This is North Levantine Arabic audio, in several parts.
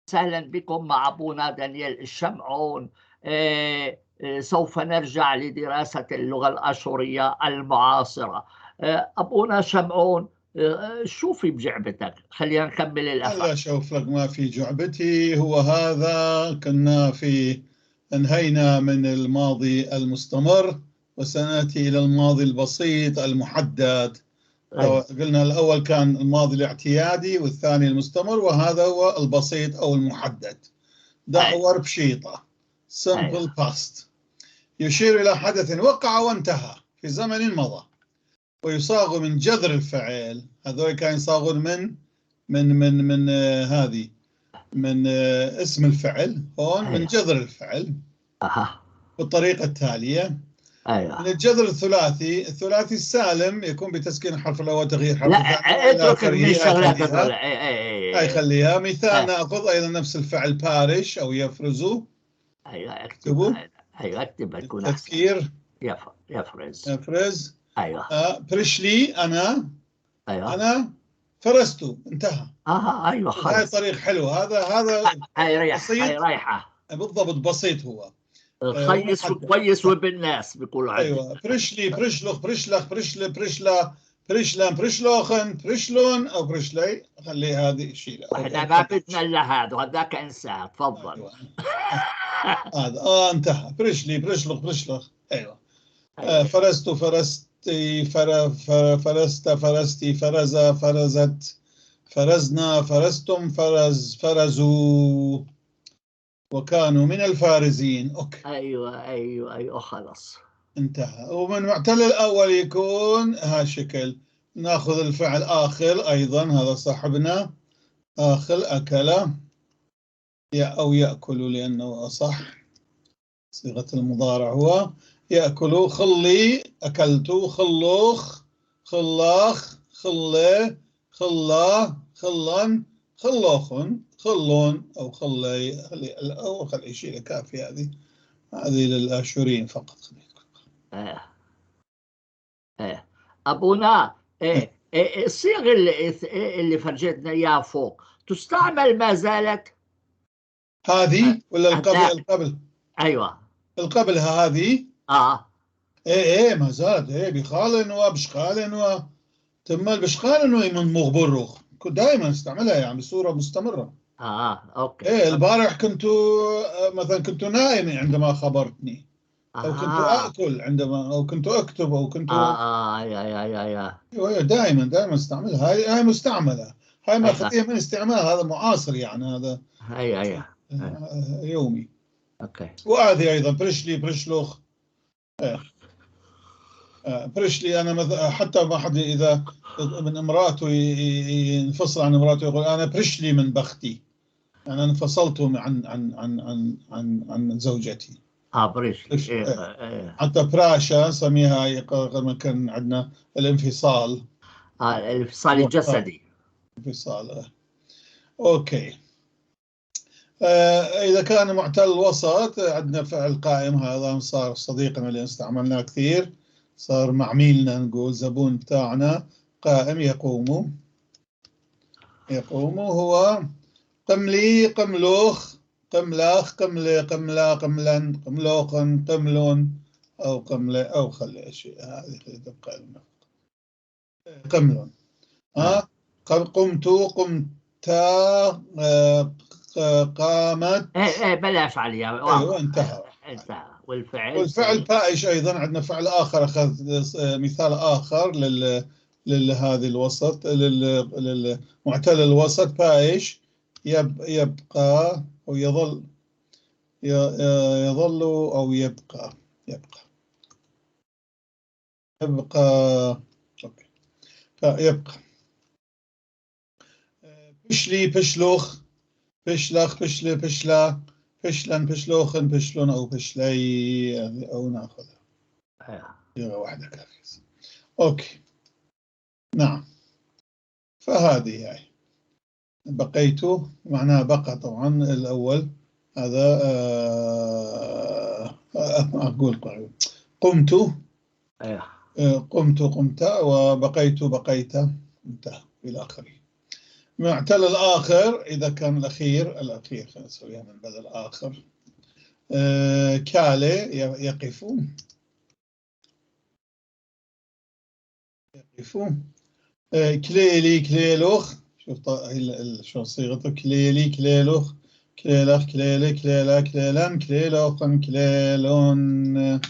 وسهلا بكم مع أبونا دانيال الشمعون. سوف نرجع لدراسة اللغة الآشورية المعاصرة. أبونا شمعون، شو في بجعبتك؟ خلينا نكمل الأفعال. هلا شوف لك ما في جعبتي. هو هذا كنا في انهينا من الماضي المستمر وسنأتي إلى الماضي البسيط المحدد. أيوة. قلنا الأول كان الماضي الاعتيادي والثاني المستمر، وهذا هو البسيط أو المحدد. دعور بشيطة simple past يشير إلى حدث وقع وانتهى في زمن مضى، ويصاغ من جذر الفعل. هذول كانوا يصاغون من من من من هذه من اسم الفعل، هون من جذر الفعل. بالطريقة التالية. أيوة. من الجذر الثلاثي، الثلاثي السالم يكون بتسكين الحرف الأول تغيير حرف لا الثاني. اترك الشغلات. هاي خليها. مثال ناخذ أيضا نفس الفعل بارش أو يفرز. أيوة اكتب. أيوة اكتب تكون أحسن. تذكير. يفرز. يفرز. أيوة. برشلي أنا. أيوة. أنا فرزت، انتهى. أيوة خلص. هاي طريق حلو، هذا هاي ريح، هاي رايحة. بالضبط، بسيط هو. خيس كويس وبالناس بيقولوا عنه. ايوه برشلي برشلخ برشلخ برشل برشلا برشلان برشلوخن برشلون او برشلي. خلي هذه شيلها. احنا ما بدنا الا هذا وهذاك انساه. تفضل. أيوة. هذا انتهى. برشلي برشلخ برشلخ. ايوه. فرست فرستي فر فر فرست فرستي فرز فرزت فرزنا فرزتم فرز فرزوا وكانوا من الفارزين. okay. ايوه ايوه ايوه خلص انتهى. ومن معتل الاول يكون هالشكل. ناخذ الفعل اخل ايضا، هذا صاحبنا اخل اكل او ياكل لانه اصح صيغه المضارع هو ياكل. خلي اكلت، خلوخ خلاخ خلي خلا خلن خلوخن خلون أو خلي خلي أو خلي شيء كافي. هذه للآشوريين فقط. أبونا الصيغ اللي فرجتنا إياها فوق تستعمل ما زالت؟ هذه ولا القبل؟ القبل. أيوة القبل هذه. إيه ما زالت. إيه بخالن وبشخالن و تم بشخالن ومن مغبرخ دائما استعملها يعني بصورة مستمرة. okay. إيه البارح كنت مثلا كنت نائم عندما خبرتني، أو كنت آكل عندما، أو كنت أكتب، أو كنت يا أيوة دائما دائما استعملها. هاي مستعملة، هاي ما أخذتيها من استعمال، هذا معاصر يعني، هذا أيوة يومي. okay. وهذه أيضا برشلي برشلوخ. برشلي أنا مثلا حتى ما حد إذا من امرأته ينفصل عن امرأته يقول أنا برشلي من بختي، أنا انفصلت عن عن عن عن عن عن زوجتي. برشلي. إيه. حتى براشا نسميها لما كان عندنا الانفصال. الانفصال الجسدي. انفصال. okay. إذا كان معتل الوسط عندنا فعل قائم، هذا صار صديقنا اللي استعملناه كثير، صار معميلنا نقول زبون بتاعنا. قائم يقوم، يقوم هو قملي قملوخ قملاخ قملي قملا قملن قملوخن قملون أو قملي أو خلي شيء هذه تبقى لنا قملون. قمت قمتا قامت. إيه بلاش عليها. أيوة انتهى. انتهى. والفعل بائش أيضا عندنا فعل آخر، أخذ مثال آخر لهذه الوسط، للمعتل الوسط بائش يبقى أو يظل، يظل أو يبقى، يبقى يبقى. okay يبقى. بشلي بشلوخ بشلخ بشلي بشلا بشلن بشلوخن بشلون أو بشلي أو ناخذها صيغة واحدة كافية. okay نعم. فهذه هاي بقيت معناها بقى طبعا الأول هذا. أقول قمت. قمت قمت وبقيت بقيت، انتهى إلى آخره. معتل الآخر إذا كان الأخير خلينا نسويها من بدل آخر. كالي يقف. كليلي كليلوخ، شوف شو صيغته، كليلي كليلوخ كليلخ كليلي كليلا كليلن كليلوخن كليلون.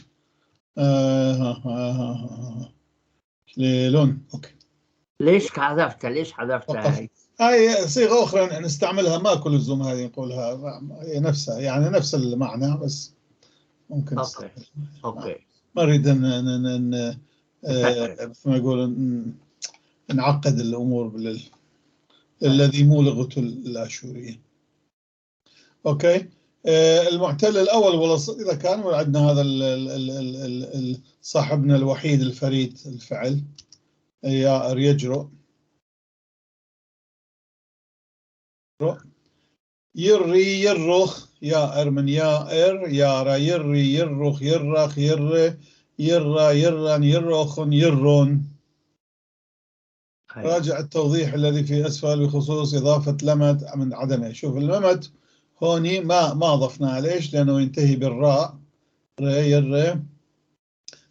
كليلون. okay. ليش حذفتها؟ ليش حذفتها هاي؟ هاي صيغة أخرى نستعملها، ما كل لزوم هذه نقولها، هي نفسها يعني نفس المعنى بس ممكن okay. okay. ما نريد أن مثل ما يقول نعقد الأمور الذي مو لغته الآشورية. okay. المعتل الأول والوسط إذا كان عندنا هذا صاحبنا الوحيد الفريد الفعل يائر يجرؤ يري يرخ، يائر من يائر يارا يري يرخ يرخ ير يرا يرن يرخن يرون. راجع التوضيح الذي في أسفل بخصوص إضافة لمت من عدمه. شوف اللمت هوني ما ضفناها، ليش؟ لأنه ينتهي بالراء ير،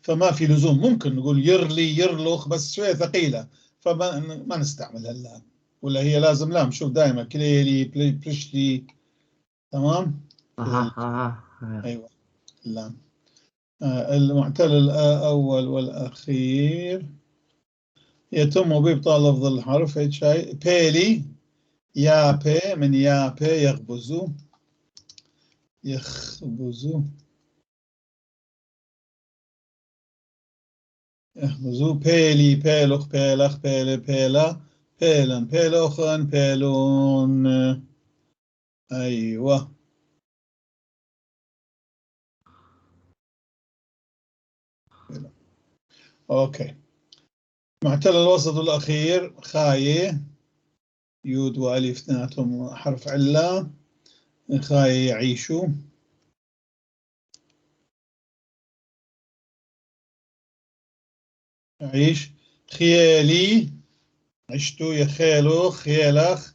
فما في لزوم. ممكن نقول يرلي يرلخ بس شوية ثقيلة فما ما نستعملها الآن، ولا هي لازم لام. شوف دائما كليلي بريشلي، تمام؟ أيوة اللام. المعتل الأول والأخير يتم بإبطال لفظ الحرف اتش اي. بيلي يا بي من يا بي يخبزو يخبزو يخبزو بيلي بيلخ بيلخ بيلي بيلا بيلن بيلوخن بيلون. أيوة. okay. معتل الوسط الأخير خاية، يود وألف اثنيناتهم حرف علة، خاية يعيشوا. يعيش. خيالي عشتو يخيلو خيلخ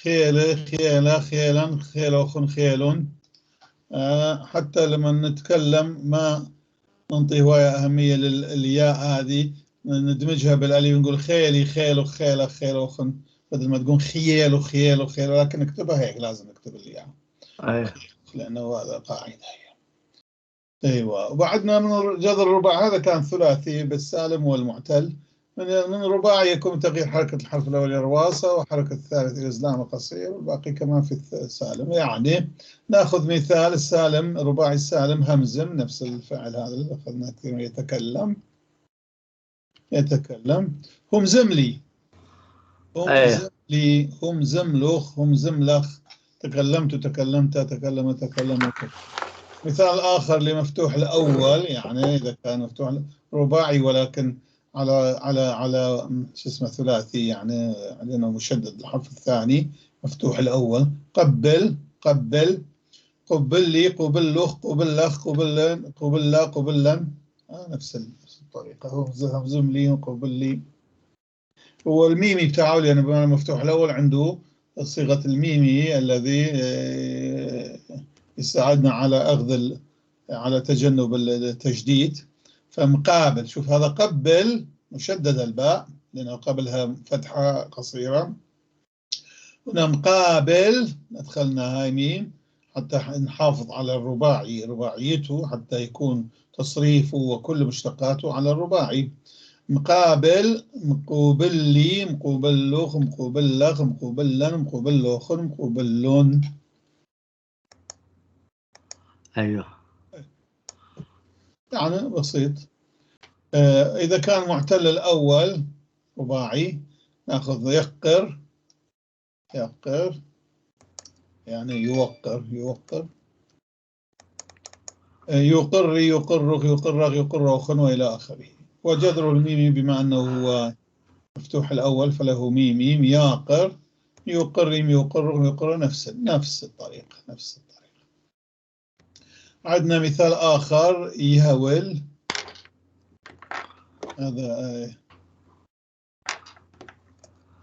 خيلي خيلا خيلا خيلوخن خيلون. حتى لما نتكلم ما ننطي هواية أهمية للياء هذه، ندمجها بالألف ونقول خيلي خيلو خيلخ خيلوخن، بدل ما تقول خيالو خيالو خيلو، لكن نكتبها هيك، لازم نكتب الياء. أيوه. لأنه هذا قاعدة هي. أيوة. وبعدنا من جذر الرباع، هذا كان ثلاثي بالسالم والمعتل. من الرباعي يكون تغيير حركة الحرف الأول إلى رواصة، وحركة الثالث إلى زلام قصير، والباقي كمان في السالم. يعني نأخذ مثال السالم، الرباعي السالم همزم، نفس الفعل هذا اللي أخذناه كثير، يتكلم يتكلم. هم زملي هم زملي هم زملخ هم زملخ، تكلمت تكلمت تكلم تكلم. مثال آخر لمفتوح الأول، يعني إذا كان مفتوح رباعي ولكن على على على شو اسمه ثلاثي، يعني لأنه مشدد الحرف الثاني مفتوح الأول. قبل قبل قبل لي قبل لخ قبل لخ قبل قبل لا قبلا، نفس الطريقة. هو همزم لي قبل لي. هو الميمي بتاعه لأنه بما مفتوح الأول عنده صيغة الميمي الذي يساعدنا على أخذ على تجنب التجديد. فمقابل، شوف هذا قبل مشدد الباء لأنه قبلها فتحة قصيرة. هنا مقابل أدخلنا هاي ميم حتى نحافظ على الرباعي، رباعيته، حتى يكون تصريفه وكل مشتقاته على الرباعي. مقابل مقوبل لي مقوبل لخ مقوبل لخ مقوبل لن مقوبل لخ مقوبل لون. أيوه. يعني بسيط. إذا كان معتل الأول رباعي نأخذ يقر يقر، يعني يوقر يوقر، يقر يقرخ يقرخ يقرخ وإلى آخره. وجذر الميم بما أنه هو مفتوح الأول فله ميم ميم، ياقر يقر يقر يقر، نفس الطريقة نفس الطريقة. عندنا مثال آخر يهول، هذا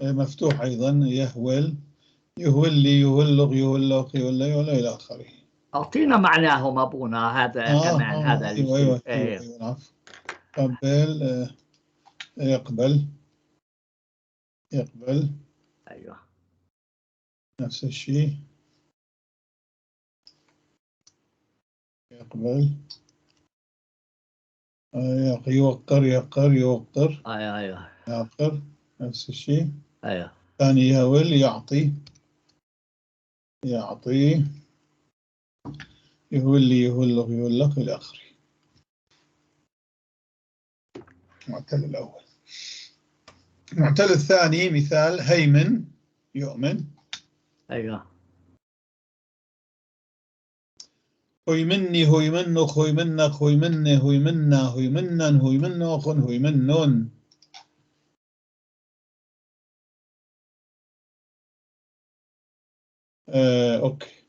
مفتوح أيضا، يهول، يهولي، يهلغ، يهلق، يهل، يهل، إلى آخره. أعطينا معناهم أبونا هذا كمان. هذا أيوة أيوة أيوة، أيوة عفوا. قبل، يقبل، يقبل. أيوة نفس الشيء، يقبل، يوقر، يقر، يوقر. أيوة أيوة يقر نفس الشيء. أيوة. ثاني يهول، يعطي، يعطي، يهولي، يهلغ، يهلق، إلى آخره. معتل الأول. المعتل الثاني مثال هيمن، يؤمن. أيوة. هيمني، هيمنخ، هيمنخ، هيمنه، هيمنا، هيمنا، هيمنخ، هيمنن. أوكي.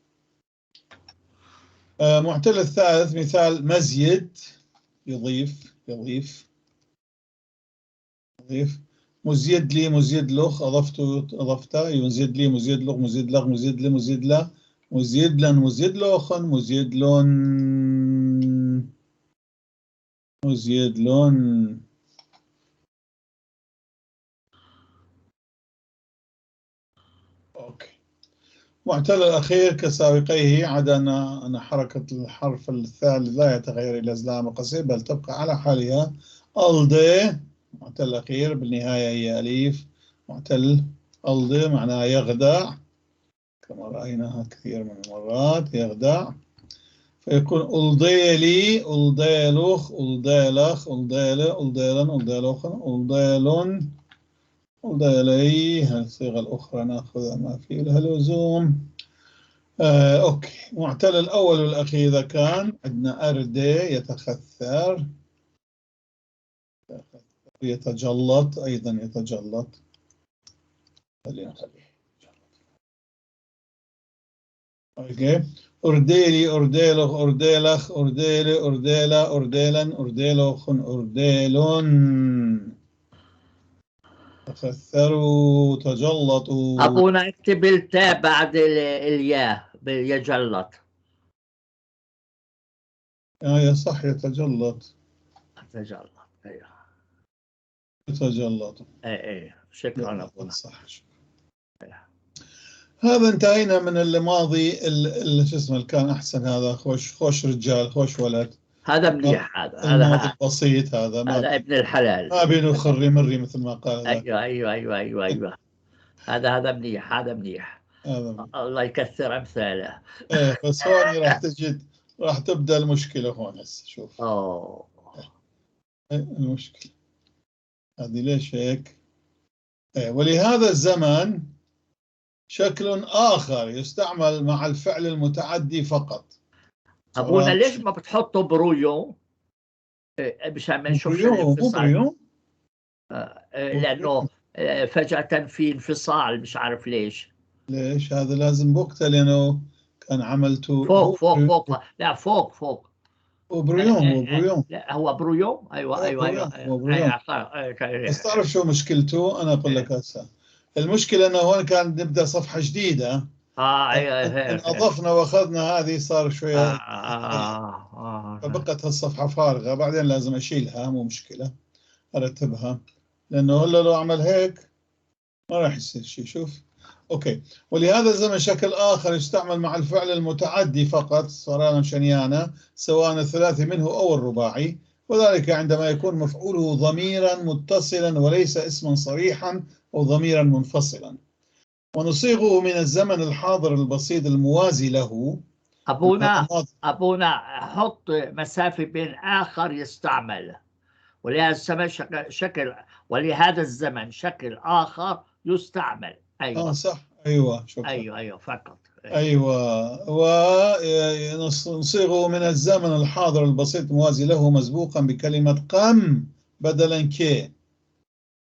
معتل الثالث مثال مزيد، يضيف، يضيف، يضيف، مزيد لي، مزيد لخ، أضفته، أضفته، يزيد لي، مزيد لخ، مزيد لخ، مزيد لي، مزيد لا، مزيد لن، مزيد لخن، مزيد لن، مزيد لن. أوكي. معتل الأخير كسابقيه، عدا أن حركة الحرف الثالث لا يتغير إلى زلام قصير بل تبقى على حالها. ألدي، معتل الأخير بالنهاية هي أليف. معتل ألدي معناها يغدع، كما رأيناها كثير من المرات، يغدع. فيكون ألديلي، ألديلخ، ألديلخ، ألديل، ألديلن، ألديلخن، ألديلن، ألديلي. الصيغة الأخرى نأخذها ما في لها لزوم. أوكي. معتل الأول والأخير إذا كان عندنا أردي، يتخثر، يتجلط، أيضا يتجلط. خلينا نخليه. أوكي. أرديلي، أرديلخ، أرديلخ، أرديلي، أرديلا، أرديلا، أرديلخن، أرديلن. تخثروا، تجلطوا. أبونا اكتب التاء بعد الياء، يجلط. يا صح، يتجلط. يتجلط، أيوه. يتجلط. اي شكرا أبونا. صح. هذا انتهينا من الماضي اللي شو اسمه كان أحسن. هذا خوش، خوش رجال، خوش ولد. هذا منيح، هذا الماضي البسيط، هذا هذا ابن الحلال، ما بينه خري مري مثل ما قال. ايوه ايوه ايوه ايوه ايوه. هذا منيح، هذا منيح. هذا الله يكثر امثاله. ايه بس هون راح تجد، راح تبدا المشكله هون هسه. شوف. المشكله هذه ليش هيك؟ إيه، ولهذا الزمن شكل آخر يستعمل مع الفعل المتعدي فقط. أبونا ليش ما بتحطوا brouillon؟ مشان ما نشوفش الانفصال. لأنه فجأة في انفصال، مش عارف ليش. ليش؟ هذا لازم بوقتها، لأنه كان عملته فوق فوق فوق. لا فوق فوق. brouillon، brouillon. لا هو brouillon. ايوه ايوه ايوه. بس تعرف شو مشكلته؟ انا اقول لك هسه المشكله انه هون كان نبدا صحفه جديده. ايوه. إن اضفنا واخذنا هذه صار شويه. فبقت هالصفحه فارغه، بعدين لازم اشيلها، مو مشكله ارتبها، لانه هلا لو عمل هيك ما راح يصير شيء. شوف. okay. ولهذا الزمن شكل اخر يستعمل مع الفعل المتعدي فقط، صار شنيانه، سواء الثلاثي منه او الرباعي، وذلك عندما يكون مفعوله ضميرا متصلا وليس اسما صريحا او ضميرا منفصلا. ونصيغه من الزمن الحاضر البسيط الموازي له. أبونا حط مسافة بين آخر يستعمل، ولهذا الزمن شكل، ولهذا الزمن شكل آخر يستعمل. أيوة. صح. أيوة شكرا. أيوة أيوة فقط. أيوة. ونصيغه من الزمن الحاضر البسيط الموازي له مسبوقا بكلمة قم بدلا كي.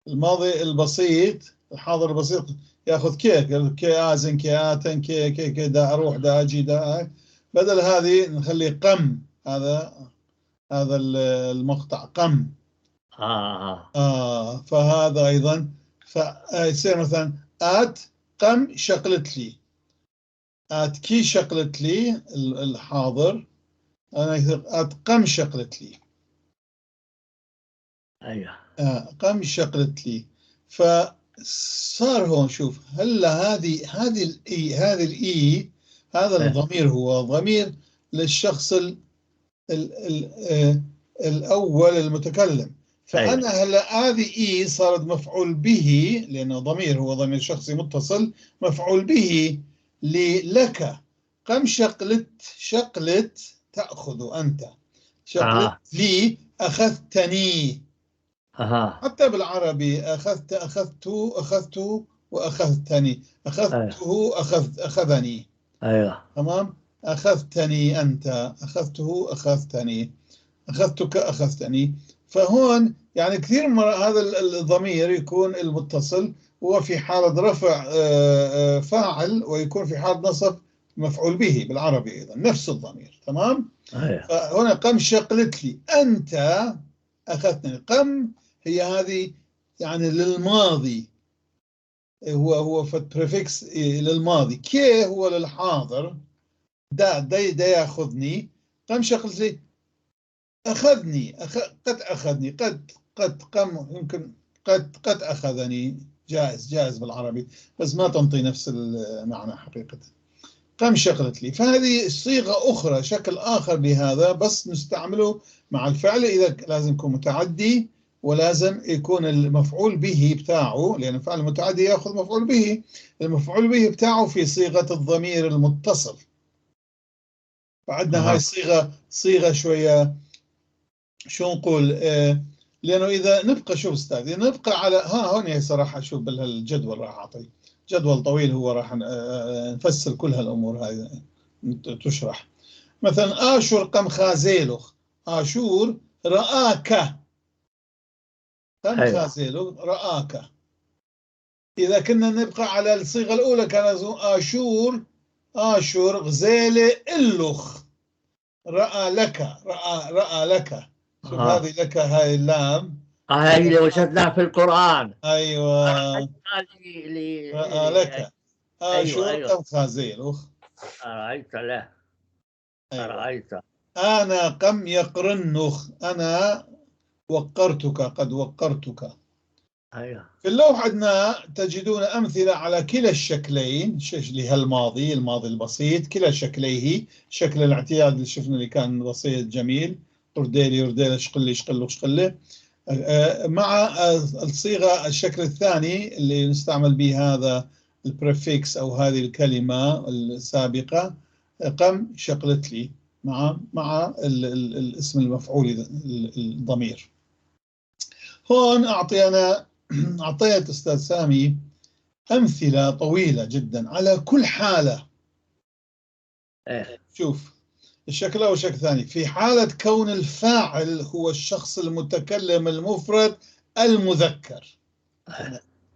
الماضي البسيط الحاضر البسيط ياخذ كي، كي ازن، كي اتن، كي كي كي، دا اروح، دا اجي، دا. بدل هذه نخلي قم. هذا المقطع قم. فهذا ايضا فيصير مثلا آت قم شقلت لي، آت كي شقلت لي الحاضر، أنا آت قم شقلت لي. أيوه. قم شقلت لي. فصار هون شوف هلا هذه الإي، هذه الإي، هذا الضمير هو ضمير للشخص ال ال ال الأول المتكلم. فأنا هلا هذه إي صارت مفعول به، لأنه ضمير، هو ضمير شخصي متصل، مفعول به لك. قم شقلت، شقلت تأخذ أنت، شقلت لي أخذتني. حتى بالعربي أخذت، أخذت، أخذت وأخذتني، أخذته، أخذت، أخذني. أيوه. تمام؟ أخذتني أنت، أخذته، أخذتني، أخذتك، أخذتني. فهون يعني كثير من هذا الضمير يكون المتصل هو في حالة رفع فاعل، ويكون في حالة نصب مفعول به بالعربي أيضا نفس الضمير. تمام؟ أيوه. فهنا قم شقلت لي أنت أخذتني. قم هي هذه يعني للماضي، هو prefix للماضي، كي هو للحاضر، دا دا دا ياخذني. قم شقلت لي أخذني، قد أخذني، قد، قد، قم، يمكن قد، قد أخذني، جائز، جائز بالعربي، بس ما تنطي نفس المعنى حقيقة. قم شقلت لي، فهذه صيغة أخرى، شكل آخر لهذا، بس نستعمله مع الفعل إذا لازم يكون متعدي، ولازم يكون المفعول به بتاعه، لأن الفعل المتعدي يأخذ مفعول به، المفعول به بتاعه في صيغة الضمير المتصل. فعندنا هاي صيغة شوية، شو نقول، لأنه إذا نبقى، شوف أستاذ، إذا نبقى على هون صراحة، شوف بالجدول راح أعطي جدول طويل، هو راح نفسر كل هالأمور هاي تشرح. مثلا آشور قم خازيلوخ، آشور رآك، قم خازيلوخ رآك. إذا كنا نبقى على الصيغة الأولى كان لازم آشور، آشور غزيلة إلوخ، رأى لك، رأى، رأى لك. شوف هذه لك، هاي اللام، هاي اللي وجدناها في القرآن. أيوة. رأى لك. آشور قم خازيلوخ، أرأيت له، أرأيت. أنا قم يقرنخ، أنا وقرتك، قد وقرتك. أيوة. في اللوح عندنا تجدون أمثلة على كلا الشكلين، لهالماضي، الماضي البسيط، كلا شكليه، شكل الاعتياد اللي شفنا اللي كان بسيط جميل، أرديلي أرديلي شقلي شقلو شقلي، مع الصيغة الشكل الثاني اللي نستعمل به هذا البريفكس أو هذه الكلمة السابقة، قم شقلت لي، مع الاسم المفعول الضمير. هون أعطيت أستاذ سامي أمثلة طويلة جدا على كل حالة. شوف الشكل الأول والشكل الثاني. في حالة كون الفاعل هو الشخص المتكلم المفرد المذكر،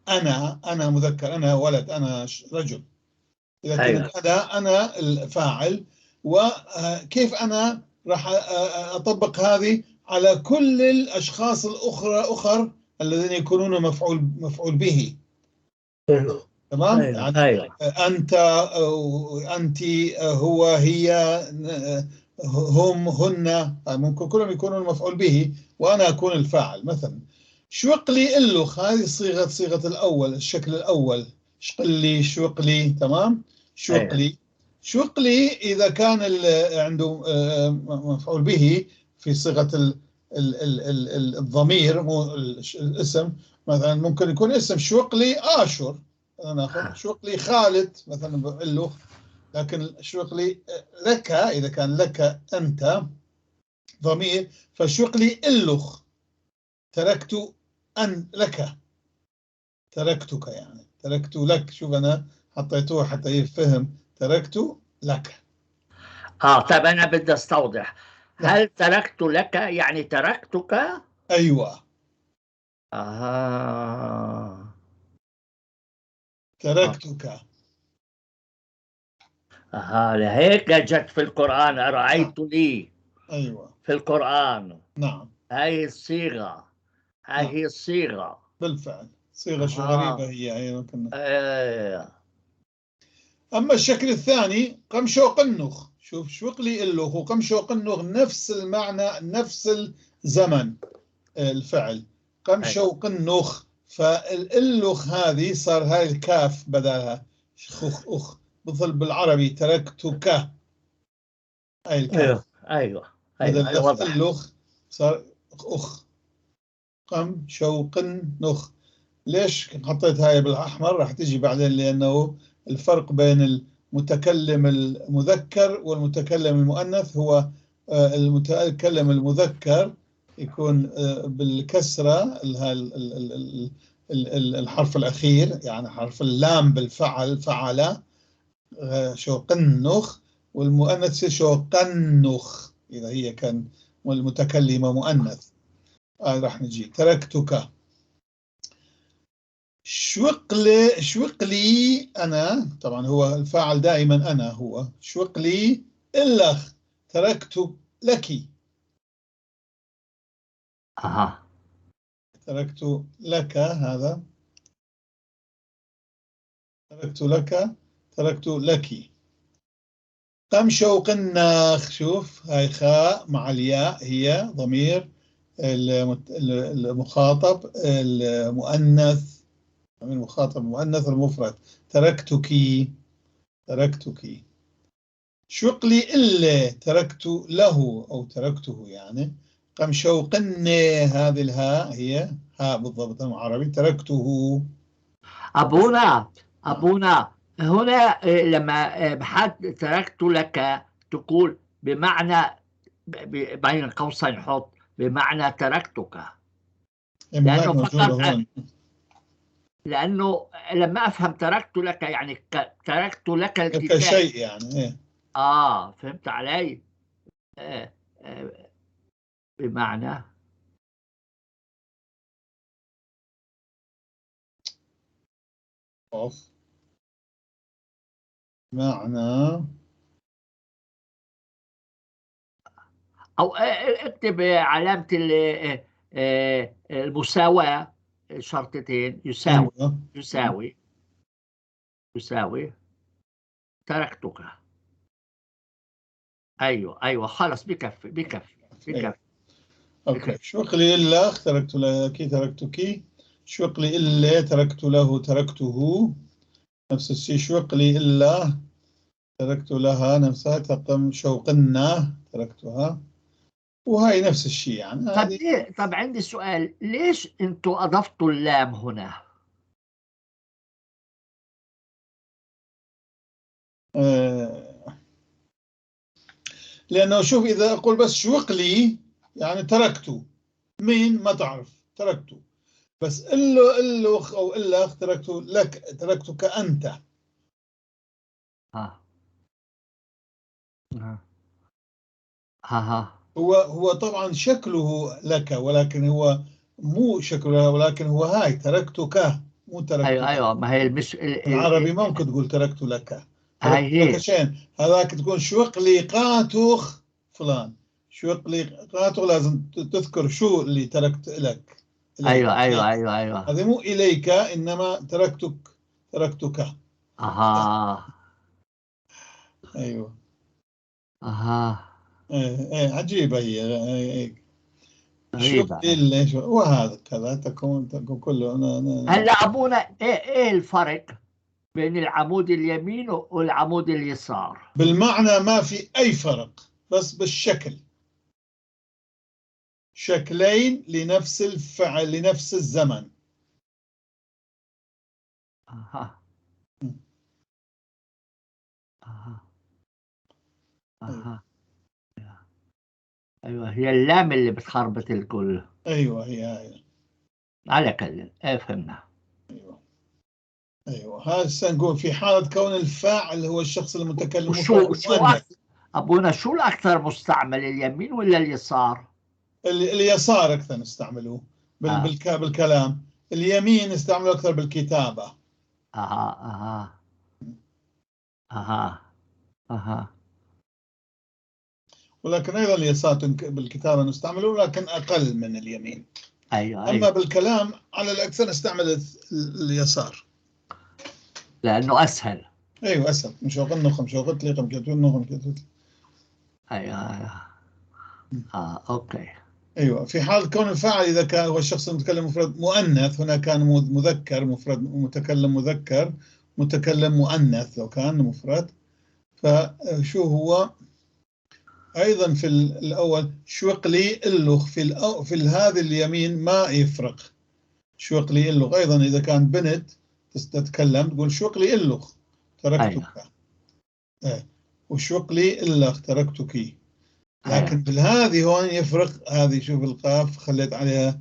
أنا مذكر، أنا ولد، أنا رجل. إذا كنت أنا الفاعل، وكيف أنا راح أطبق هذه على كل الأشخاص الأخرى الذين يكونون مفعول به. تمام؟ يعني أنت، أنت، هو، هي، هم، هن، ممكن كلهم يكونون مفعول به وأنا أكون الفاعل. مثلا شوق لي إلوخ، هذه صيغة الأول، الشكل الأول، شقلي، شوق لي. تمام؟ شوق لي، شوق لي إذا كان عنده مفعول به في صيغة الضمير مو الاسم. مثلا ممكن يكون اسم شوق لي آشور، ناخذ شوق لي خالد مثلا إلوخ، لكن شوق لي لك إذا كان لك أنت ضمير، فشوق لي إلوخ، تركت أن لك، تركتك يعني تركت لك. شوف أنا حطيته حتى يفهم، تركت لك. طيب أنا بدي أستوضح، هل تركت لك يعني تركتك؟ أيوة. تركتك. لهيك جت في القرآن أرأيت لي. أيوة. في القرآن. نعم. هاي الصيغة. هاي هي الصيغة. بالفعل. صيغة شو غريبة هي. أيوة كنا. أما الشكل الثاني قمشو قنخ. شوف شوقلي اللخ وقمشو قنخ نفس المعنى نفس الزمن الفعل قمشو قنخ. فاللخ هذه صار هاي الكاف بدلها خخ أخ، مثل بالعربي تركتك، هاي الكاف. أيوه بدل اللخ صار أخ، قم شوق نخ. ليش حطيت هاي بالأحمر؟ راح تيجي بعدين، لأنه الفرق بين المتكلم المذكر والمتكلم المؤنث هو المتكلم المذكر يكون بالكسرة الحرف الأخير، يعني حرف اللام بالفعل فعل شوقنخ، والمؤنث شوقنخ إذا هي كان المتكلمة مؤنث. راح نجي تركتك. شوقلي، شوقلي أنا، طبعا هو الفاعل دائما أنا، هو شوقلي إلخ تركت لك. تركت لك، هذا تركت لك، تركت لك. قم شوقناخ. شوف هاي خاء مع الياء هي ضمير المخاطب المؤنث، المخاطب المؤنث المفرد. تركتك، تركتك. شوقلي إلا تركت له أو تركته يعني. قم شوقني، هذه الهاء هي هاء بالضبط عربي، تركته. أبونا، أبونا هنا لما بحد تركت لك تقول بمعنى بين قوسين حط بمعنى تركتك، لأنه فقط لأنه لما أفهم تركت لك يعني تركت لك الكتاب كشيء يعني. إيه؟ فهمت علي؟ بمعنى أوف. معنى أو اكتب علامة المساواة شرطتين يساوي. أيوة. يساوي، يساوي تركتك. أيوة أيوة خلص بكفي بكفي بكفي. okay. شوقلي إلا تركت لك، تركتك. شوقلي إلا تركت له، تركته. نفس الشيء. شوقلي إلا تركت لها، نفسها. تقم شوقنا تركتها، وهي نفس الشيء يعني. طب ليه؟ طب عندي سؤال، ليش انتوا اضفتوا اللام هنا؟ لأنه شوف إذا أقول بس شوقلي يعني تركته، مين ما تعرف تركته، بس إلا إلخ أو إلخ تركته لك، تركتك أنت. ها ها ها هو طبعا شكله لك، ولكن هو مو شكله، ولكن هو هاي تركتك مو تركتك. ايوه ايوه، ما هي مش العربي ما ممكن تقول تركت لك، هاي هي لك شيء. هذاك تكون شوقلي قاتخ فلان، شوقلي قاتخ لازم تذكر شو اللي تركت لك. ايوه ايوه ايوه ايوه، هذه مو اليك، انما تركتك، تركتك. اها ايوه اها. ايه عجيبة هي. إيه. غريبة. وهذا كذا تكون كله. هلا أبونا إيه الفرق بين العمود اليمين والعمود اليسار؟ بالمعنى ما في أي فرق، بس بالشكل. شكلين لنفس الفعل لنفس الزمن. أها أها أها. ايوه هي اللام اللي بتخربط الكل. ايوه هي هاي. على كل فهمنا. ايوه ايوه، هسه نقول في حالة كون الفاعل هو الشخص المتكلم. وشو ابونا شو الاكثر مستعمل، اليمين ولا اليسار؟ اليسار اكثر نستعمله بالكلام، اليمين نستعمله اكثر بالكتابة. اها اها اها اها. ولكن ايضا اليسار بالكتابة نستعمله، ولكن اقل من اليمين. ايوه. أما ايوه. بالكلام على الأكثر نستعمل اليسار. لانه اسهل. أيوه أسهل. مشوقنخ، مشوقتلي، قمشتونخ، مشوقتلي. ايوه، okay. ايوه، في حال كون الفاعل اذا كان هو الشخص المتكلم مفرد مؤنث، هنا كان مذكر مفرد، متكلم مذكر، متكلم مؤنث لو كان مفرد. فشو هو ايضا في الاول شوقلي اللخ في هذا اليمين ما يفرق. شوقلي اللخ ايضا اذا كان بنت تتكلم تقول شوقلي اللخ تركتك. إيه. وشوقلي اللخ تركتك. لكن بالهذه هون يفرق. هذه شوف القاف خليت عليها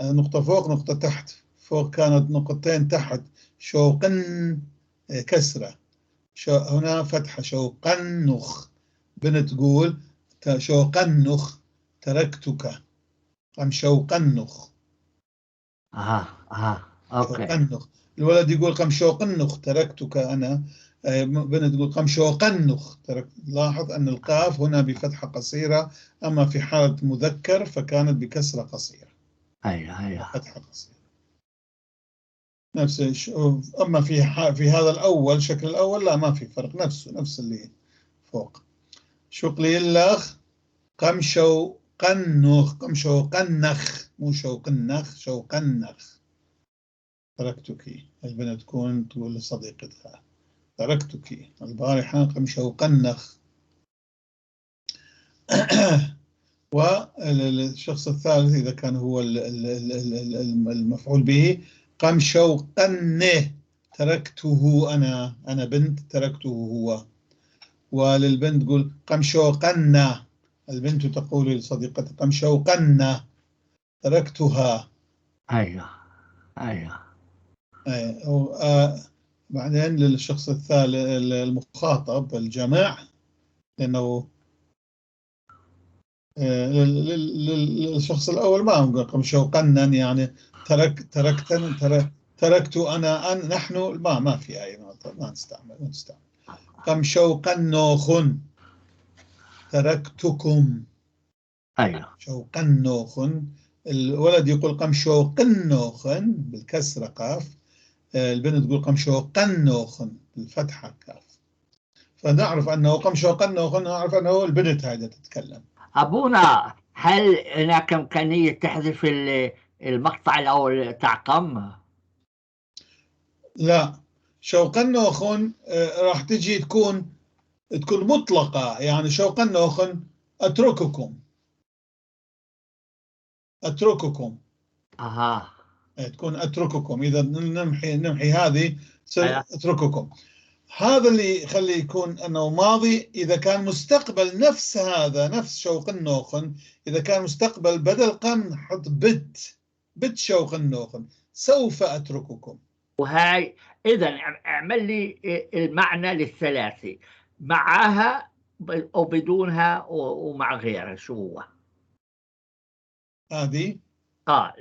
نقطة فوق نقطة تحت، فوق كانت نقطتين تحت، شوقن كسرة، هنا فتحة، شوقنخ. بنت تقول شوقنخ تركتك، أم شوقنخ. اها okay. شوقنخ. الولد يقول قم شوقنخ تركتك أنا، بنت تقول قم شوقنخ ترك. لاحظ أن القاف هنا بفتحة قصيرة، أما في حالة مذكر فكانت بكسرة قصيرة. ايوه. فتحة قصيرة. نفس الشيء. أما في هذا الأول، شكل الأول لا ما في فرق، نفسه نفس اللي فوق. شقلي اللخ قم شوقنخ، قم شوقنخ، مو شوقنخ، شوقنخ تركتك. البنت تكون تقول لصديقتها تركتك البارحة قم شوقنخ. والشخص الثالث إذا كان هو المفعول به قم شوقنه تركته أنا، أنا بنت تركته هو. وللبنت تقول قم شوقنا، البنت تقول لصديقتها قم شوقنا تركتها. ايوه. بعدين للشخص الثالث المخاطب الجماع، لأنه للشخص الأول ما نقول قم شوقنا، يعني ترك تركتن تركت أنا أن نحن، ما في أي ما نستعمل، ما نستعمل. قم شوقنوخن تركتكم. شوقنوخن. الولد يقول قم شوقنوخن بالكسرة قاف، البنت تقول قم شوقنوخن بالفتحة كاف. فنعرف أنه قم شوقنوخن، نعرف أنه البنت هذه تتكلم. أبونا، هل هناك إمكانية تحذف المقطع الأول تاع قم؟ لا، شوقنوخن راح تجي تكون مطلقة، يعني شوقنوخن أترككم، أترككم. تكون أترككم. إذا نمحي هذه تصير أترككم. هذا اللي يخلي يكون أنه ماضي. إذا كان مستقبل نفس هذا، نفس شوقنوخن، إذا كان مستقبل بدل قم نحط بت شوقنوخن، سوف أترككم. وهاي إذا اعمل لي المعنى للثلاثة معها أو بدونها ومع غيرها، شو هو؟ هذه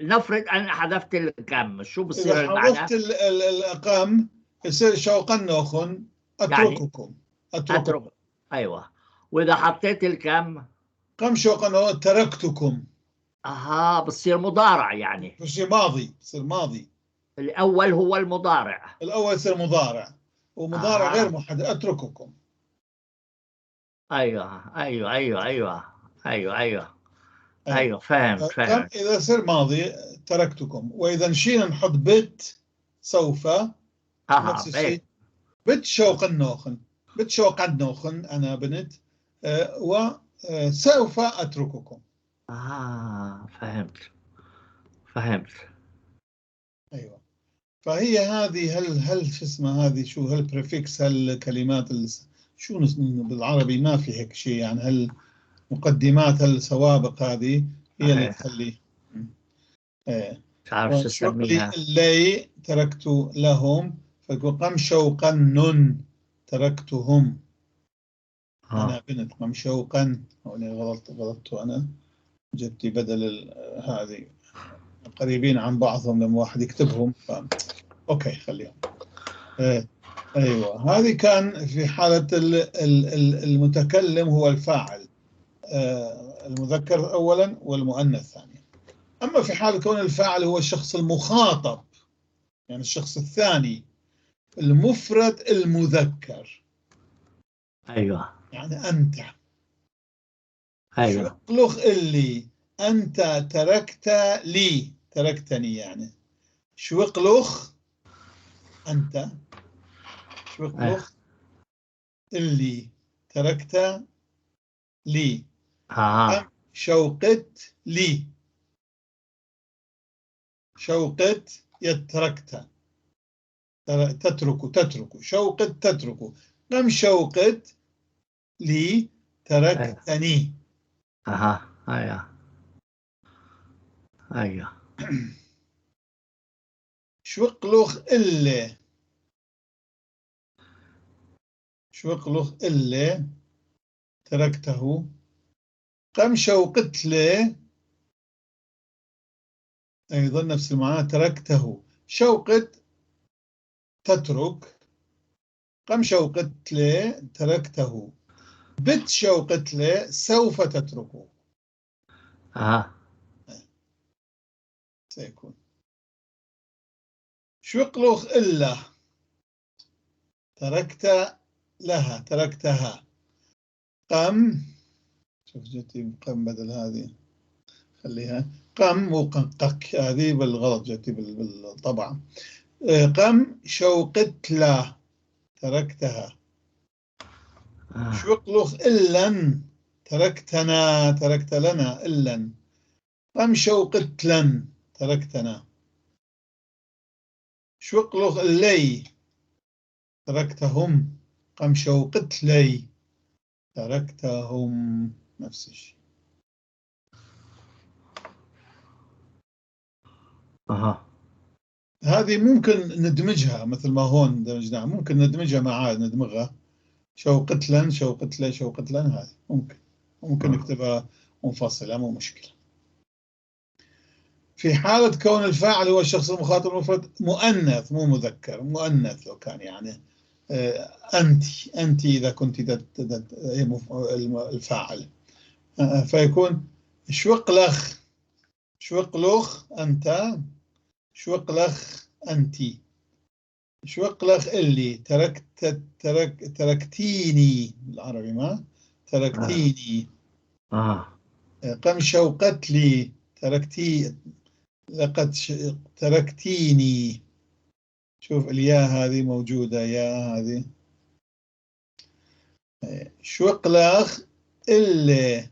نفرض أن حذفت القم، شو بصير إذا المعنى؟ حذفت القم يصير شوقنوخن أترككم، أترككم. أترك. أيوة. وإذا حطيت الكم؟ قم شوقنوخن تركتكم. بصير مضارع يعني. بصير ماضي، بصير ماضي. الأول هو المضارع. الأول يصير مضارع، ومضارع غير محدد، أترككم. أيوه. أيوه، فهمت. إذا صير ماضي تركتكم، وإذا نشيل نحط بت سوف، نفس الشيء. بت شوقنوخن، بت شوقنوخن، أنا بنت، وسوف أترككم. فهمت. أيوة. فهي هذه هل شو اسمها هذه، شو هالبريفكس، هالكلمات شو بالعربي ما في هيك شيء، يعني هالمقدمات هالسوابق هذه هي اللي تخلي. مش عارف شو اسميها. اللي تركت لهم، فيقول قم شوقن تركتهم. أنا بنت قم شوقا، غلطت أنا، جبت بدل هذه قريبين عن بعضهم لما واحد يكتبهم okay خليهم. أيوة، هذه كان في حالة المتكلم هو الفاعل، المذكر أولا والمؤنث ثانيا. أما في حال كون الفاعل هو الشخص المخاطب، يعني الشخص الثاني المفرد المذكر. أيوة. يعني أنت. أيوة. شوقلخ اللي أنت تركت لي، تركتني يعني. شوقلخ أنت، شوقلخ اللي تركت لي. شوقت لي، شوقت يتركت، تترك، تترك، شوقت تترك. كم شوقت لي تركتني. أيوه أيوه. شوقلخ اللي، شوقلخ اللي تركته. قم شوقت لي، أيضا نفس المعنى، تركته. شوقت تترك، قم شوقت لي تركته. بت شوقت لي سوف تتركه. سيكون. شوقلخ إلا تركت لها، تركتها. قم، شوف جتي قم بدل هذه، خليها قم وقنقك، هذه بالغلط جتي بالطبع. قم شوقت لا تركتها. شوقلخ إلا تركتنا، تركت لنا إلا. قم شوقت لن تركتنا. شوقلخ اللي تركتهم. قم شوقت لي تركتهم، نفس الشيء. هذه ممكن ندمجها مثل ما هون دمجناها، ممكن ندمجها مع ندمجها. شوقت لن، شوقت لي، شوقت لن، هذه ممكن نكتبها منفصلة، مو مشكلة. في حالة كون الفاعل هو الشخص المخاطب المفرد مؤنث، مو مذكر، مؤنث لو كان يعني أنت إذا كنت الفاعل، فيكون شوقلخ، شوقلخ أنت، شوقلخ أنت، شوقلخ اللي تركت، تركتيني بالعربي، ما تركتيني. قم شوقت لي تركتي، لقد تركتيني. شوف الياء هذه موجودة، يا هذه. شوقلخ اللي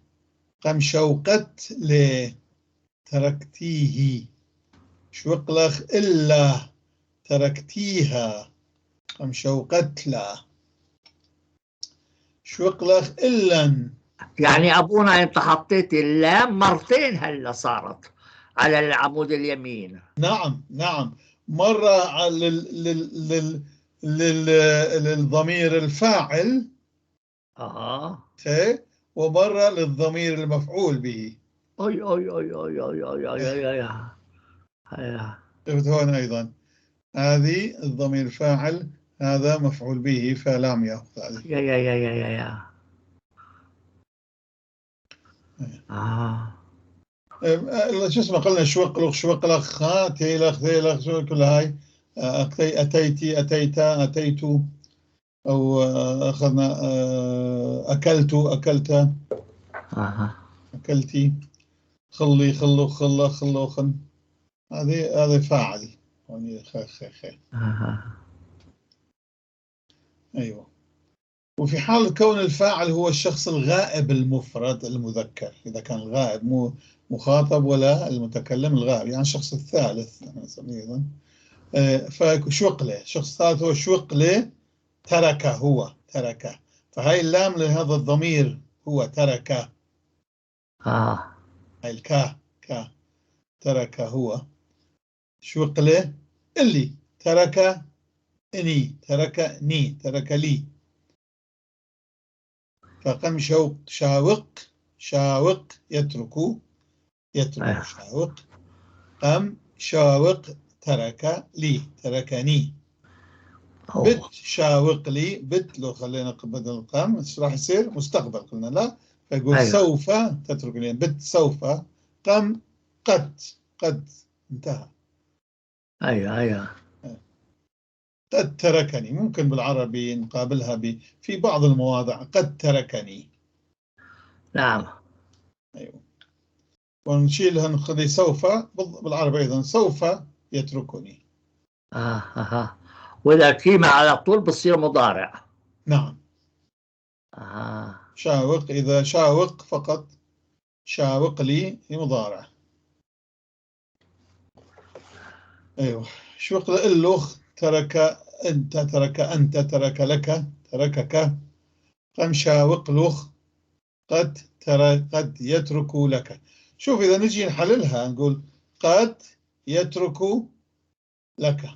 قم شوقت لي تركتيه. شوقلخ إلا تركتيها. قم شوقت لا. شوقلخ إلا. يعني أبونا أنت حطيت اللام مرتين هلا صارت على العمود اليمين. نعم نعم، مرة للضمير الفاعل، ومرة للضمير المفعول به. أي أي أي أي أي أي أي أي أي. شفت هون أيضا هذه الضمير فاعل، هذا مفعول به، فلام يأخذ عليه. يا يا يا يا يا. شو اسمه قلنا شوقلخ، شوقلخ، ها تيلخ، ثيلخ، شو كل هاي. أتيتي، أتيت، أتيت، أو أخذنا أكلت، أكلت، أكلتي، خلي، خلو، خلا، خلو، خن. هذه فاعل يعني خ خ خ. أيوة. وفي حال كون الفاعل هو الشخص الغائب المفرد المذكر، إذا كان الغائب مو مخاطب ولا المتكلم الغائب، يعني الشخص الثالث نسميه أيضا. فشوقله، الشخص الثالث هو شوقله ترك، هو ترك، فهاي اللام لهذا الضمير هو ترك. هاي الكا، كا ترك هو. شوقله اللي ترك إني، ترك ني، ترك لي. فقم شوق، شاوق، شاوق يترك، يترك شاوق. قم شاوق ترك لي، تركني. بت شاوق لي، بت لو خلينا بدل القم ايش راح يصير؟ مستقبل قلنا لا، فيقول سوف تترك لي، بت سوف. قم قد، قد انتهى. ايوه ايوه. قد تركني، ممكن بالعربي نقابلها في بعض المواضع قد تركني. نعم. ايوه، ونشيلها نخلي سوف بالعربي ايضا، سوف يتركني. واذا كيمة على طول بصير مضارع. نعم. شاوق، اذا شاوق فقط، شاوق لي مضارع. ايوه، شوق اللخ، ترك انت، ترك انت، ترك لك، تركك، قم شاوق لخ، قد ترى، قد يترك لك. شوف اذا نجي نحللها نقول قد يترك لك،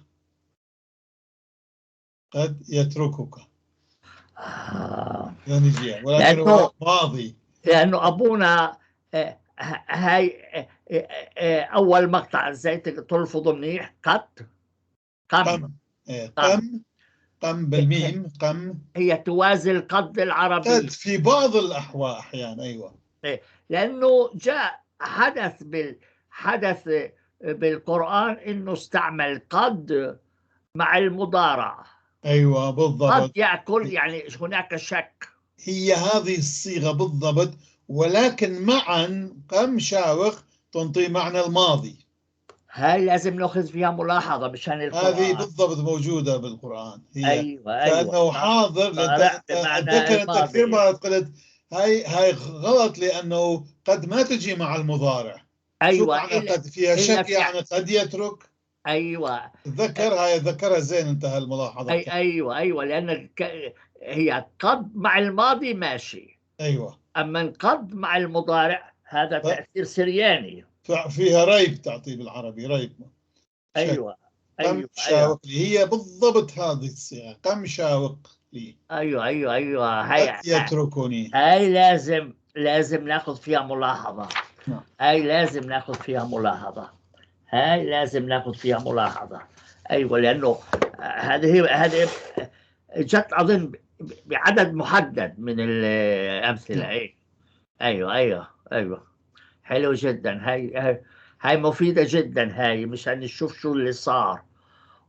قد يتركك. اذا نجي، ولكن هو ماضي، لانه ابونا هاي اول مقطع ازاي تلفظه منيح، قد، قم، قم، قم بالميم، قم، هي توازي القد العربي، قد في بعض الأحوال أحيانا. أيوة، لأنه جاء حدث حدث بالقرآن إنه استعمل قد مع المضارع. أيوة بالضبط، قد يأكل، يعني هناك شك. هي هذه الصيغة بالضبط، ولكن معا قم شاوق تنطي معنى الماضي. هاي لازم ناخذ فيها ملاحظة مشان القرآن. هذه بالضبط موجودة بالقرآن هي. أيوة أيوة، كأنه حاضر. أتذكر أنت كثير مرات قلت هاي غلط، لأنه قد ما تجي مع المضارع. أيوة، شو قد فيها شك، يعني قد يترك. أيوة، تذكر هاي، ذكرها زين أنت هالملاحظة. أي أيوة أيوة، لأن هي قد مع الماضي ماشي. أيوة، أما قد مع المضارع هذا تأثير سرياني، فيها ريب، تعطي بالعربي ريب. ايوه ايوه، قم شاوق لي، هي بالضبط هذه الصيغه، قم شاوق لي. ايوه ايوه ايوه، هاي يتركني، هاي لازم ناخذ فيها ملاحظه. نعم. هاي لازم ناخذ فيها ملاحظه، هاي لازم ناخذ فيها ملاحظه. ايوه، لانه هذه جت اظن بعدد محدد من الامثله. نعم. ايوه ايوه ايوه، حلو جدا. هاي مفيدة جدا، هاي مشان نشوف شو اللي صار.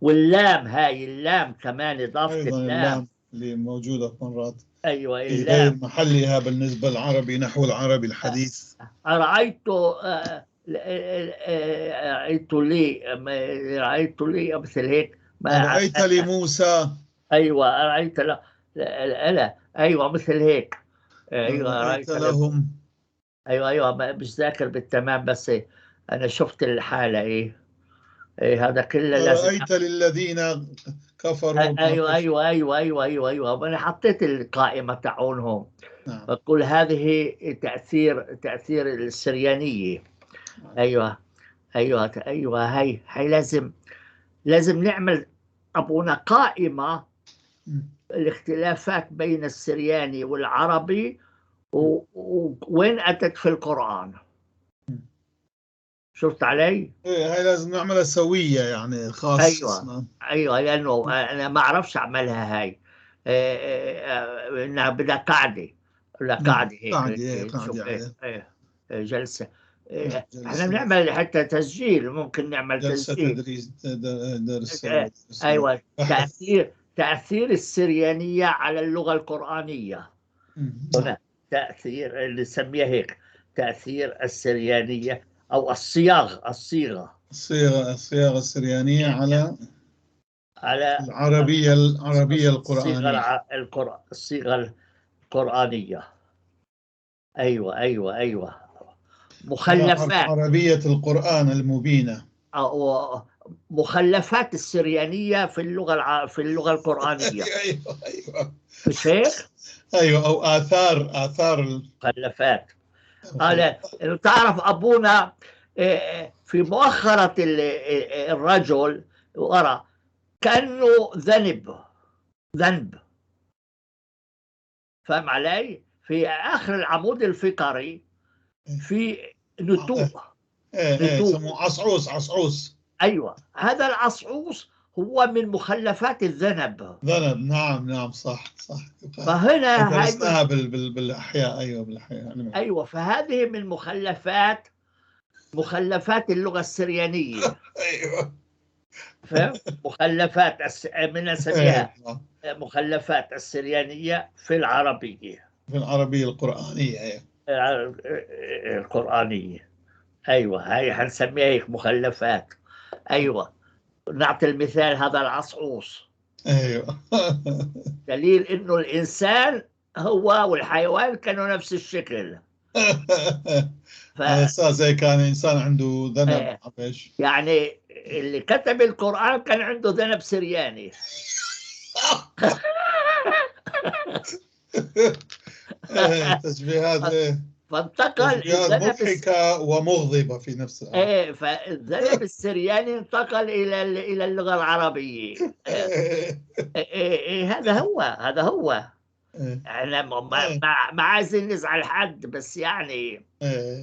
واللام، هاي اللام كمان، إضافة اللام اللي موجودة مرات. أيوة، اللام غير محلها بالنسبة للعربي، نحو العربي الحديث. رأيت لي، رأيت لي مثل هيك، رأيت لموسى. أيوة، رأيت لا لا، أيوة مثل هيك. أيوة، رأيت لهم. ايوه ايوه، مش ذاكر بالتمام، بس انا شفت الحاله. ايه هذا كله لازم. رايت للذين كفروا. ايوه ايوه ايوه ايوه ايوه ايوه، انا حطيت القائمه تاعونهم. نعم. بقول هذه تاثير السريانيه. نعم. ايوه ايوه ايوه، هاي لازم نعمل ابونا قائمه الاختلافات بين السرياني والعربي، وين أتت في القرآن. شفت علي؟ إيه، هاي لازم نعملها سوية، يعني خاص. أيوة اسمها. أيوة، لأنه أنا ما أعرفش أعملها هاي، إنها بدها قاعدة، ولا قاعدة هيك، قاعدة، إيه جلسة. إحنا بنعمل حتى تسجيل، ممكن نعمل جلسة تسجيل، تدريس، درس. أيوة، تأثير السريانية على اللغة القرآنية. هنا تأثير اللي نسميها هيك، تأثير السريانية أو الصياغة السريانية على العربية القرآنية، الصيغة القرآنية. أيوة أيوة أيوة، مخلفات عربية القرآن المبينة، أو مخلفات السريانية في اللغة القرآنية. أيوة أيوة، مش هيك؟ أيوة، أو آثار المخلفات. تعرف أبونا في مؤخرة الرجل وراء كأنه ذنب، فاهم علي؟ في آخر العمود الفقري في نتوء. إيه، عصعوص. أيوة، هذا العصعوص هو من مخلفات الذنب. ذنب، نعم نعم، صح صح. فهنا درسناها بالأحياء. أيوة بالأحياء. أيوة، فهذه من مخلفات مخلفات اللغة السريانية. ايوه، فاهم؟ مخلفات من نسميها أيوة. مخلفات السريانية في العربية، في العربية القرآنية. أيوة. القرآنية. أيوة، هاي حنسميها هيك مخلفات. أيوة، نعطي المثال هذا العصعوص. ايوه. دليل إنه الإنسان هو والحيوان كانوا نفس الشكل. على اساس هيك كان انسان عنده ذنب. ايش يعني اللي كتب القرآن كان عنده ذنب سرياني. تشبيهات، فانتقل تشبيهات مضحكة ومغضبة في نفس الوقت. ايه، فالذنب السرياني انتقل الى اللغة العربية. إيه إيه، هذا هو، هذا هو. احنا ما عايزين نزعل حد، بس يعني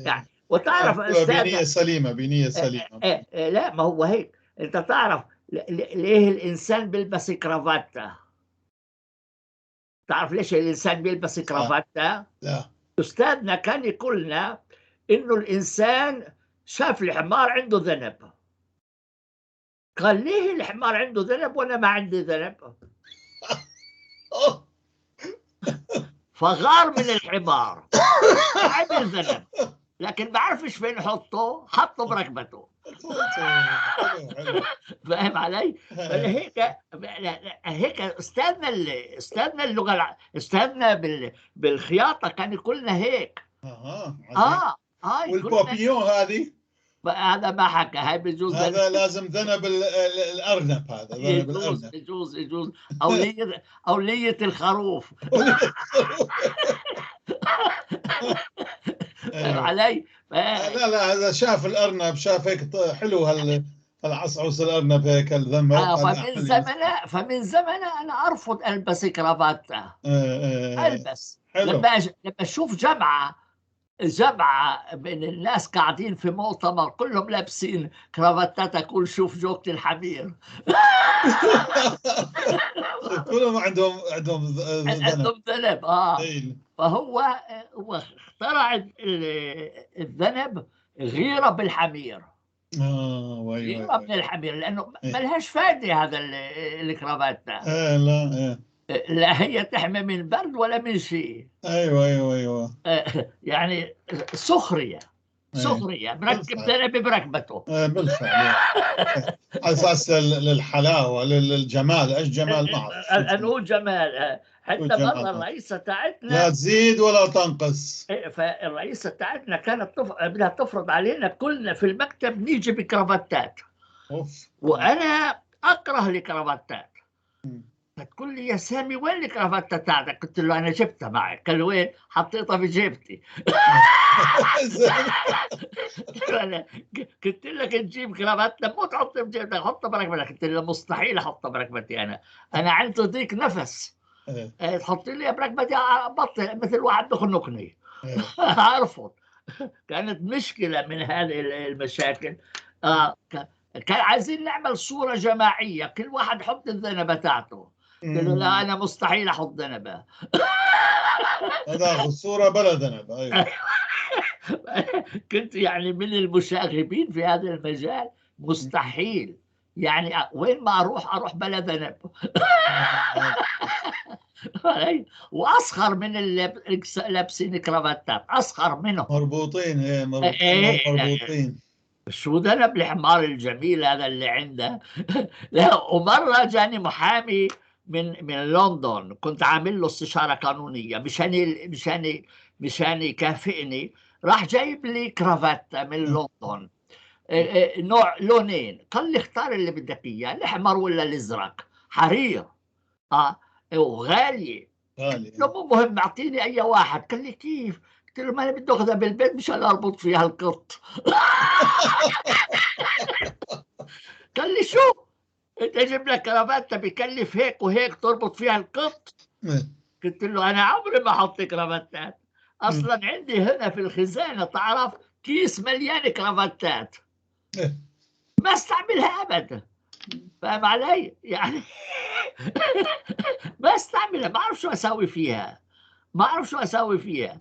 يعني وتعرف استاذ بنية سليمة، بنية سليمة. إيه لا، ما هو هيك. انت تعرف ليه الانسان بيلبس كرافاتة؟ تعرف ليش الانسان بيلبس كرافاتة؟ لا. استاذنا كان يقول لنا انه الانسان شاف الحمار عنده ذنب، قال ليه الحمار عنده ذنب وانا ما عندي ذنب؟ فغار من الحمار، عمل ذنب، لكن ما عرفش فين حطه، حطه بركبته. فاهم علي؟ فهيك هيك استاذنا اللغة، استاذنا بالخياطه كان يقول لنا هيك. والبابيون هذه هذا ما حكى، هاي بجوز هذا لازم ذنب الارنب، هذا ذنب الارنب يجوز يجوز اوليه الخروف. علي؟ لا لا، هذا شاف الارنب، شاف هيك حلو هالعصعص الارنب هيك الذنب. فمن زمن انا ارفض البس كرافاته. البس حلو. لما اشوف جمعه من الناس قاعدين في مؤتمر كلهم لابسين كرافتات، اقول شوف جوكة الحمير. كلهم عندهم ذنب. فهو اخترع الذنب غيرة بالحمير. غيرة من الحمير، لأنه ما لهاش فائدة هذا الكرافات. لا لا هي تحمي من برد ولا من شيء. ايوه ايوه ايوه. يعني سخرية، سخرية، مركب ذنب بركبته. بالفعل. على اساس للحلاوه، للجمال، ايش جمال ما اعرف. انو جمال. حتى مرة الرئيسة تاعتنا لا تزيد ولا تنقص. فالرئيسه تاعتنا كانت بدها تفرض علينا كلنا في المكتب نيجي بكرافتات. وانا اكره الكرافتات. فتقول لي يا سامي وين الكرافتة تاعتك؟ قلت له انا جبتها معي. قال وين؟ حطيتها في جيبتي. انا قلت لك تجيب كرافتة، مو تحطها في جيبتك، حطها بركبتك. قلت له مستحيل احطها بركبتي، انا عندي ضيق نفس. تحط لي بركبتي بطل مثل واحد بخنقني. ارفض. كانت مشكلة من هذه المشاكل. كان عايزين نعمل صورة جماعية، كل واحد حط الذنبة تاعته. قلت له لا، أنا مستحيل أحط ذنبة. هذا الصورة بلا ذنب. أيوة. كنت يعني من المشاغبين في هذا المجال، مستحيل يعني وين ما أروح بلا ذنب. وأسخر من اللي لابسين كرافتات، أسخر منهم. مربوطين. إيه مربوطين. شو ذنب الحمار الجميل هذا اللي عنده؟ لا. ومرة جاني محامي من لندن، كنت عامل له استشاره قانونية مشان يكافئني، راح جايب لي كرافته من لندن، نوع لونين، قال لي اختار اللي بدك اياه، الاحمر ولا الازرق، حرير وغاليه. لا مو مهم، اعطيني اي واحد. قال لي كيف؟ قلت له ما انا بدي اخذها بالبيت مشان اربط فيها القط. قال لي شو؟ انت جيب لك كرافته بكلف هيك وهيك تربط فيها القط؟ قلت له انا عمري ما احط كرافتات، اصلا عندي هنا في الخزانة تعرف كيس مليان كرافتات ما استعملها ابدا. فاهم علي؟ يعني ما استعملها، ما اعرف شو اسوي فيها. ما اعرف شو اسوي فيها.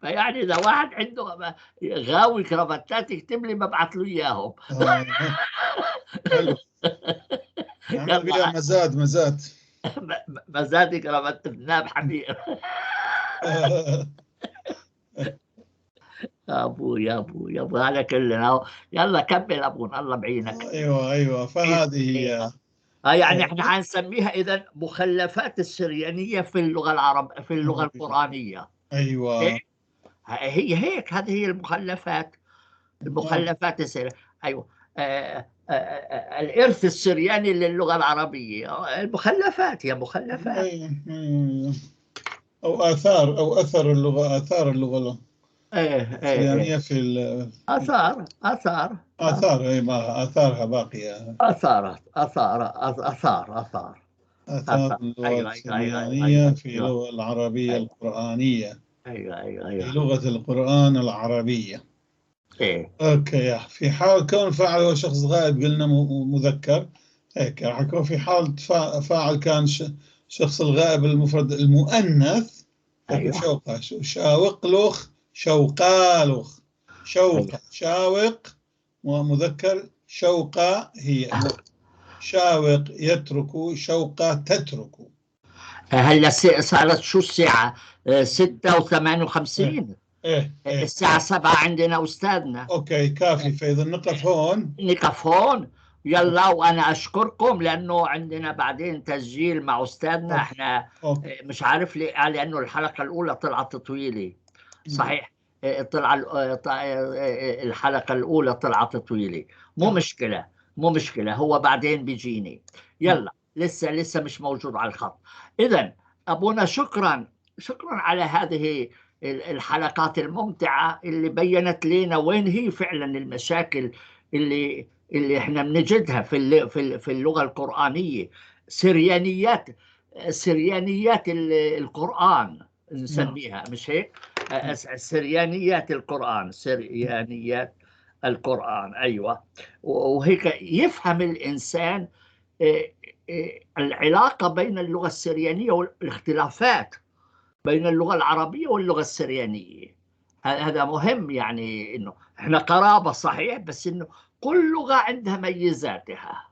فيعني اذا واحد عنده غاوي كرافتات يكتب لي، ببعث له اياهم. حلو، نعمل بيها مزاد، مزاد. مزاد كرافت ناب حمير. ابو يا ابو يا ابو، هذا كلنا. يلا كمل ابونا، الله بعينك. ايوه، فهذه هي. يعني احنا حنسميها اذا مخلفات السريانية في اللغة العرب، في اللغة القرانيه. ايوه، هي هيك، هذه هي المخلفات، المخلفات السريانية. ايوه، الارث السرياني للغة العربية، المخلفات هي مخلفات. أيوة. او اثار، او اثر اللغة، اثار اللغة السريانية في اثار اثار اثار، اي ما اثارها باقية. اثارات اثار اثار اثار اثار اللغة السريانية في اللغة العربية القرانية. ايوه. في لغة القران العربية. ايه. okay، في حال كون فاعل هو شخص غائب قلنا مذكر، هيك راح يكون. في حال فاعل كان شخص الغائب المفرد المؤنث. أيوة. شوقة، شاوقلخ، شوقالخ، شوقة، شاوق مذكر، شوقة هي شاوق يترك، شوقة تترك. هلا صارت شو الساعة؟ 6:58. إيه. الساعة 7 عندنا أستاذنا. okay، كافي، فإذا نقف هون. نقف هون، يلا. وأنا أشكركم لأنه عندنا بعدين تسجيل مع أستاذنا. احنا okay. مش عارف ليه، لأنه الحلقة الأولى طلعت طويلة. صحيح، طلع الحلقة الأولى طلعت طويلة، مو مشكلة، مو مشكلة، هو بعدين بيجيني. يلا، لسه مش موجود على الخط. إذا أبونا شكرا، شكرا على هذه الحلقات الممتعة اللي بينت لنا وين هي فعلا المشاكل اللي احنا بنجدها في اللغة القرآنية، سريانيات القرآن نسميها، مش هيك؟ سريانيات القرآن، سريانيات القرآن. أيوة، وهيك يفهم الإنسان العلاقة بين اللغة السريانية والاختلافات بين اللغة العربية واللغة السريانية. هذا مهم، يعني إنه إحنا قرابة صحيح، بس إنه كل لغة عندها ميزاتها،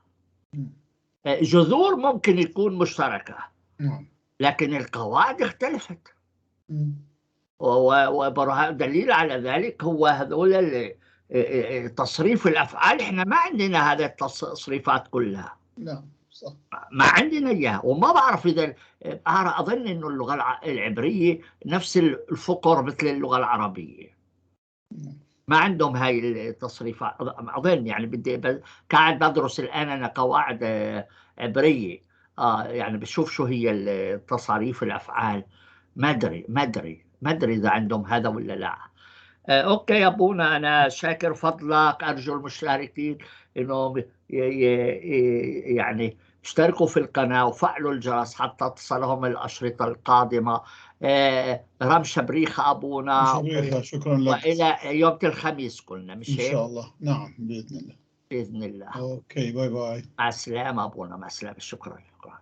جذور ممكن يكون مشتركة، لكن القواعد اختلفت. ودليل على ذلك هو هذول تصريف الأفعال. إحنا ما عندنا هذا التصريفات كلها. نعم صح، ما عندنا إياها. وما بعرف إذا أظن إنه اللغة العبرية نفس الفقر مثل اللغة العربية، ما عندهم هاي التصريفات أظن. يعني بدي قاعد بدرس الآن أنا قواعد عبرية، يعني بشوف شو هي التصاريف الأفعال. ما أدري ما أدري ما أدري إذا عندهم هذا ولا لا. okay يا أبونا، أنا شاكر فضلك. أرجو المشاركين إنهم يعني اشتركوا في القناة وفعلوا الجرس حتى تصلهم الأشرطة القادمة. رمشة بريخة أبونا. بريخة، شكرا لك. وإلى يوم الخميس كلنا، مش إن هيك؟ شاء الله، نعم بإذن الله. بإذن الله. okay، bye bye. مع السلامة أبونا، مع السلامة، شكرا شكرا.